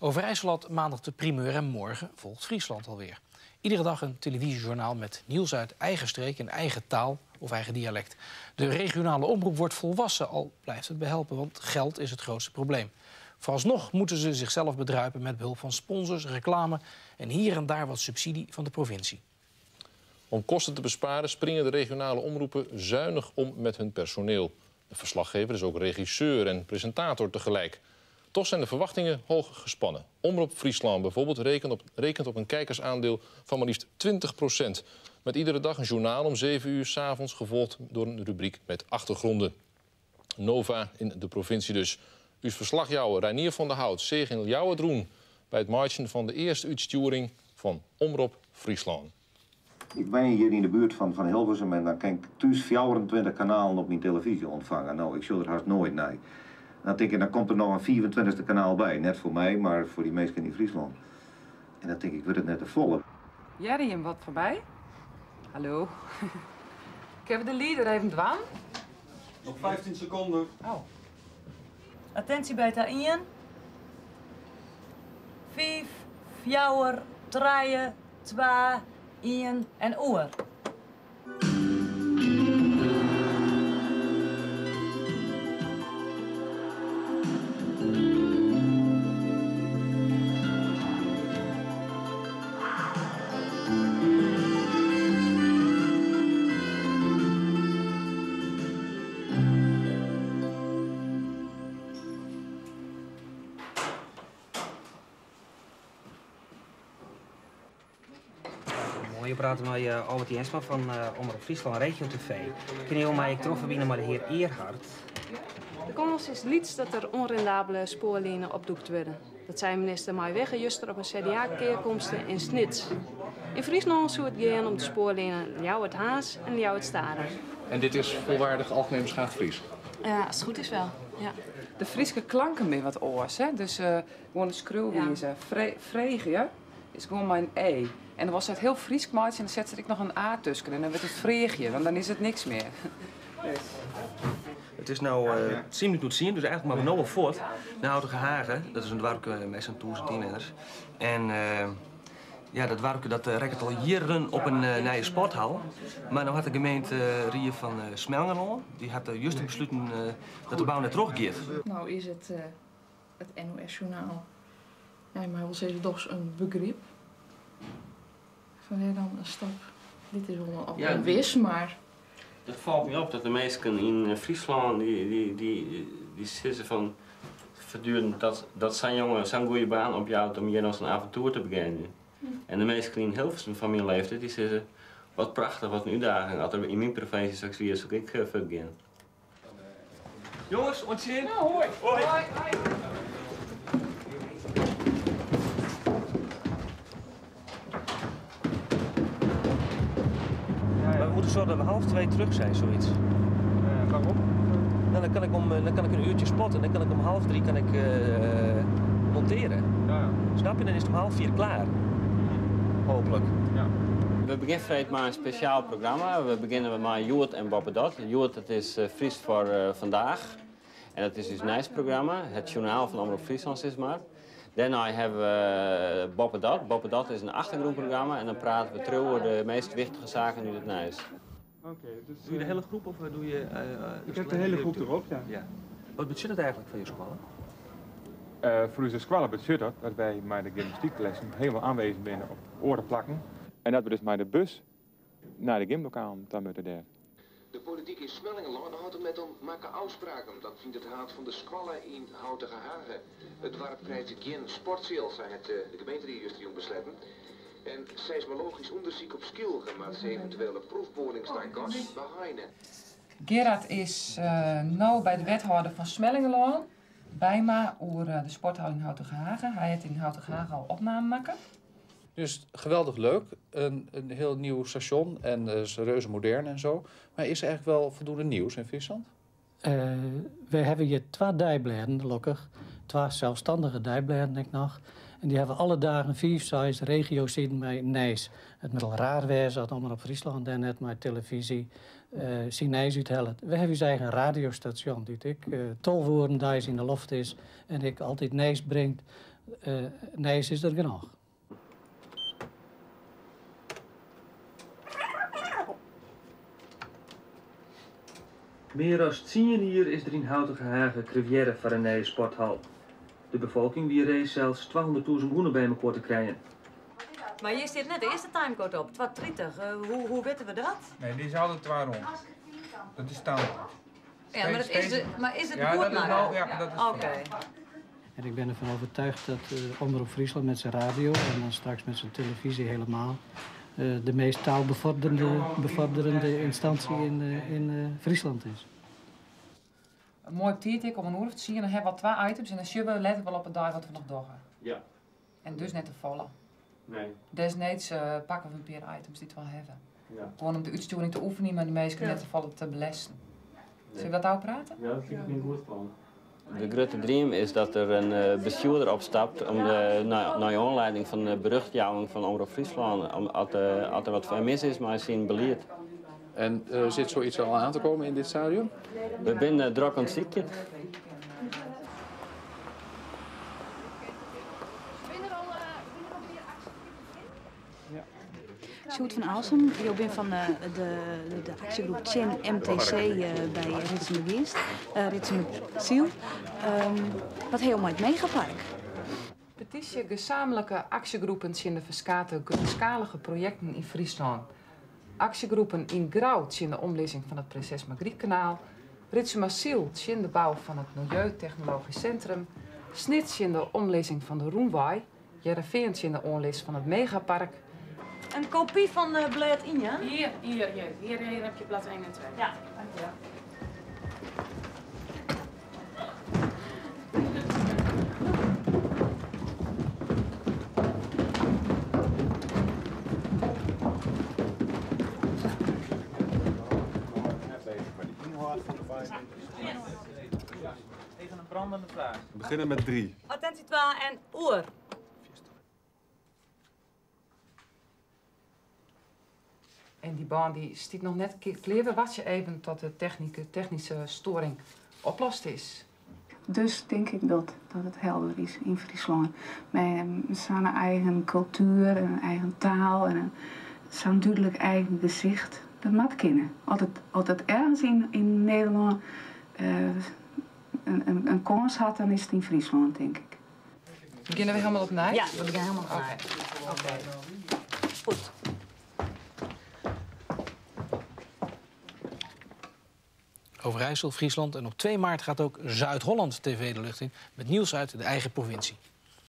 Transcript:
Overijssel had maandag de primeur en morgen volgt Friesland alweer. Iedere dag een televisiejournaal met nieuws uit eigen streek in eigen taal of eigen dialect. De regionale omroep wordt volwassen, al blijft het behelpen, want geld is het grootste probleem. Vooralsnog moeten ze zichzelf bedruipen met behulp van sponsors, reclame en hier en daar wat subsidie van de provincie. Om kosten te besparen springen de regionale omroepen zuinig om met hun personeel. De verslaggever is ook regisseur en presentator tegelijk. Toch zijn de verwachtingen hoog gespannen. Omroep Friesland bijvoorbeeld rekent op een kijkersaandeel van maar liefst 20%. Met iedere dag een journaal om 7 uur 's avonds, gevolgd door een rubriek met achtergronden. Nova in de provincie dus. Uw verslagjouwer Reinier van der Hout zeeg in Ljouwert bij het marchen van de eerste uitsturing van Omroep Friesland. Ik ben hier in de buurt van Hilversum en dan kan ik thuis 24 kanalen op mijn televisie ontvangen. Nou, ik zul er haast nooit naar. Dan denk ik, dan komt er nog een 24e kanaal bij. Net voor mij, maar voor die mensen in Friesland. En dan denk ik, wordt het net te volle. Jerry, hem wat voorbij? Hallo. Ik heb de leader even dwaan. Nog 15 seconden. Oh. Attentie bij Taïen. 5, 4, 3, 2, 1 en oer. Je praat met Albert Jensma van Omroep Friesland Regio TV. Kun je mij troffen met de heer Eerhard? De kans is niets dat er onrendabele spoorlijnen opdoekt worden. Dat zei minister Maij juist op een C D A-keerkomst in Snits. In Friesland zou het gaan om de spoorlijnen Ljouwert-Haas en Ljouwert-Staren. En dit is volwaardig algemeen beschaafd Fries? Ja, als het goed is wel. Ja. De Frieske klanken meer wat oors, hè? Dus gewoon een schreeuwwijze. Ja. Vreegje is gewoon mijn E. En dan was het heel Fries en dan zette ik nog een A tussen en dan werd het vreegje, want dan is het niks meer. Dus. Het is nou 10 minuten zien, dus eigenlijk maar we nou al voort naar Houtigehage. Dat is een dorp met zo'n 1000 inwoners. En ja, dat dorp dat rekent al jaren op een nieuwe sporthal. Maar nou had de gemeente Rie van Smellingerlân, die had juist besloten dat de bouw net teruggeeft. Nou is het N O S-journaal, ja, maar wel steeds toch een begrip. Vanwaar dan een stap? Dit is wel een Ja. wis, maar... Dat valt me op dat de meesten in Friesland die zitten van voortdurend dat zijn jongen zo'n goede baan op jou om hier nog een avontuur te beginnen. En de meesten in Hilversum van mijn leeftijd die zeggen wat prachtig, wat een uitdaging. Als er in mijn provincie straks weer zou ik beginnen. Jongens, ontzien. Nou, hoi. Hoi. Hoi, hoi. Maar we moeten zorgen dat we 1:30 terug zijn, zoiets. Waarom? Nou, dan kan ik om, dan kan ik een uurtje spotten en dan kan ik om 2:30 kan ik monteren. Ja, ja. Snap je? Dan is het om 3:30 klaar. Hopelijk. Ja. We beginnen vandaag maar een speciaal programma. We beginnen met Joert en Boppedat. Joert, dat is Fries voor vandaag. En dat is dus een nice programma, het journaal van Omroep Friesland, zeg maar. Daarna hebben we Boppedat. Boppedat is een achtergrondprogramma en dan praten we terug over de meest wichtige zaken in het nieuws. Oké, dus, Doe je de hele groep of doe je Ik heb de hele groep erop, ja. Ja. Wat betekent het eigenlijk voor je school? Voor onze school betekent dat dat wij met de gymnastieklessen helemaal aanwezig zijn op oren plakken. En dat we dus met de bus naar de gymlokaal dan moeten daar. De politiek in Smellingerland houdt het met een maken afspraken. Dat vindt het haat van de squallen in Houtigehage. Het dorp krijgt geen sportzaal, zei het de gemeente die juist jong besletten. En seismologisch onderzoek op Skylge maakt ze eventuele proefboring staan kans behinden. Gerard is nou bij de wethouder van Smellingerland. Bijma over de sporthal in Houtigehage. Hij heeft in Houtigehage al opname maken. Dus geweldig leuk, een heel nieuw station en is reuze modern. Maar is er eigenlijk wel voldoende nieuws in Friesland? Wij hebben hier 2 dijbladen, gelukkig. 2 zelfstandige dijbladen, denk ik nog. En die hebben alle dagen 5, 6 regio's in bij Nijs. Het moet al raar wezen dat allemaal op Friesland en net maar televisie zien Nijs uithellen. We hebben ons eigen radiostation, die ik tolwoorden daar in de loft is en ik altijd Nijs brengt. Nijs is der genôch. Mear as tsien jier is der yn Houtigehage krewearre foar in nije sporthal. De befolking wie ree sels 200.000 gûne by mekoar te krijen. Mar hjir stiet net de earste timecode op, 2:30. Hoe witte we dat? Nee, dy is altyd twa rûn. Dat is standaard. Ja, mar, dat is de, mar is it Ja, goed dat is makke? no, ja, dat is Oké. En ik ben ervan overtuigd dat Omrop Fryslân met zijn radio en dan straks met zijn televisie helemaal de meest taalbevorderende bevorderende instantie in Friesland is. Moai op tiid ek, om in oere of tsien. Dan hawwe we al twa items en dan sjogge we letter wol op 'e dei wat we noch dogge. Ja. En dus net te folle. Nee. Desneeds pakke we in pear items dy't we al hawwe. Ja. Gewoan om de útstjoering te oefenjen, mar de minsken net te folle te belêsten. Sille we dat ôfprate? Ja, dat fyn ik in goed plan. De grutte dream is dat der in bestjoerder opstapt om de, nei oanlieding fan de berjochtjouwing fan Omrop Fryslân, om, as, as der wat mis is mei syn belied. En zit zoiets al aan te komen in dit stadium? We binne drok oan it sykjen. Sjoerd van Aalsum, jo binne fan de, de aksjegroep tsjin MTC by Ritsumageast, uh, Ritsumasyl. Wat ha jo mei it megapark? Petysje gesaamlike aksjegroepen tsjin de ferskate grutskalige projekten yn Fryslân. Aksjegroepen yn Grou tsjin de omlizzing fan it Prinses Margrietkanaal, Ritsumasyl tsjin de bou fan it Miljeutechnologysk Sintrum, Snits tsjin de omlizzing fan de Rûnwei, Hearrenfean tsjin de oanlis fan it megapark. In kopy fan blêd ien? Hier, hier, hier. Hier, hier heb je blad 1 en 2. Ja, dankjewel. Even een brandende vraag. We beginnen met drie. Attentie 2 en oer. En dy bân dy stiet noch net klear. We wachtsje even tot de technyske storing oplost is. Dus tink ik dat it helder is yn Fryslân. Mei sa'n eigen kultuer en in eigen taal en in sa'n dúdlik eigen gesicht. Dat moat kinne. As it ergens yn Nederlân in kâns hat, dan is it yn Fryslân, tink ik. Begjinne we hielendal opnij? Ja, we begjinne hielendal opnij. Oké. Goed. Overijssel, Friesland en op 2 maart gaat ook Zuid-Holland TV de lucht in met nieuws uit de eigen provincie.